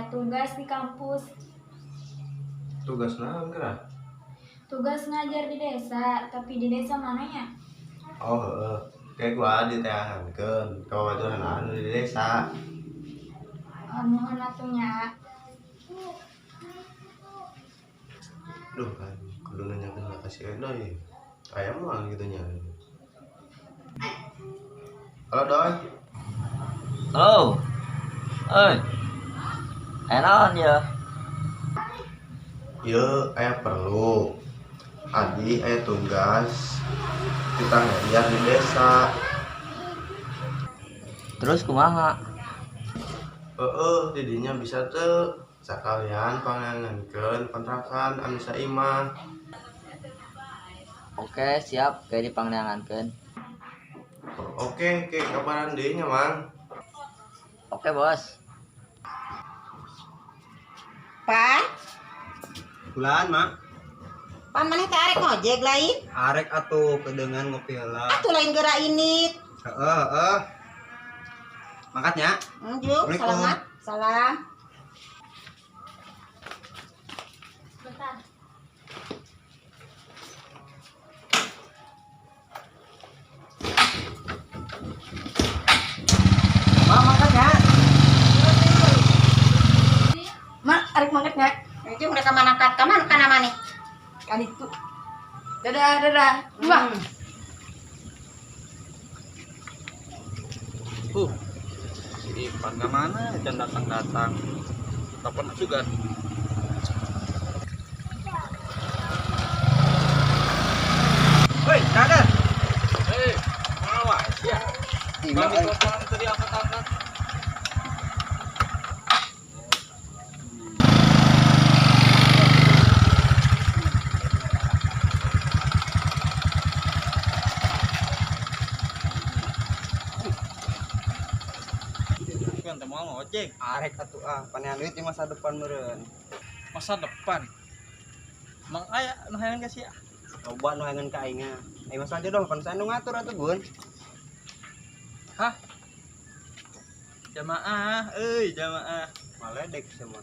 Aya tugas di kampus. Tugas naon geura? Tugas ngajar di desa, tapi di desa mananya? Oh, heeh. Kayak gua diteangankeun ka babaturan anu di desa. Oh, nuhun atuh nya. Duh, kan kudu nanyakeun ka si Edo ye. Aya moal kitu nya. Halo, Doy. Halo. Oi. Aya naon ya? Ieu aya perlu. Adi aya tugas kita ngajar di desa. Terus kumaha? Heeh, didinya bisa teu sakalian pangneangankeun kontrakan anu saimah. Oke, siap, kayak dipangneangankeun. Oke, ke kabaran deui nya, Mang. Oke, Bos. Pan? Bulan, Mak. Pan maneh teh arek ngojek lain? Arek atuh kedengan ngopi heula. Atuh lain geura ini. Heeh, heeh. Mangkatnya. Juk, salamat. Salam. Bentar. Mak, mangkatnya. Mak, arek mangkat nya. Juk mereka mangkat ka mana kana maneh? Kan itu. Dadah, dadah. Dua. Si Ipan ke mana? Jangan datang-datang. Kapan juga? Woi, Kader. Hei, awas ya. Bang telepon tadi angkat-angkat. Kan teh moal ngojek. Arek atuh ah, panehan duit di masa depan meureun. Masa depan. Mang aya nu hayang ka sia? Loba nu hayangan ka aing ah. Aing masa jodoh pan saya nu ngatur atuh, Gun. Hah? Jamaah, euy jamaah. Maledek semua.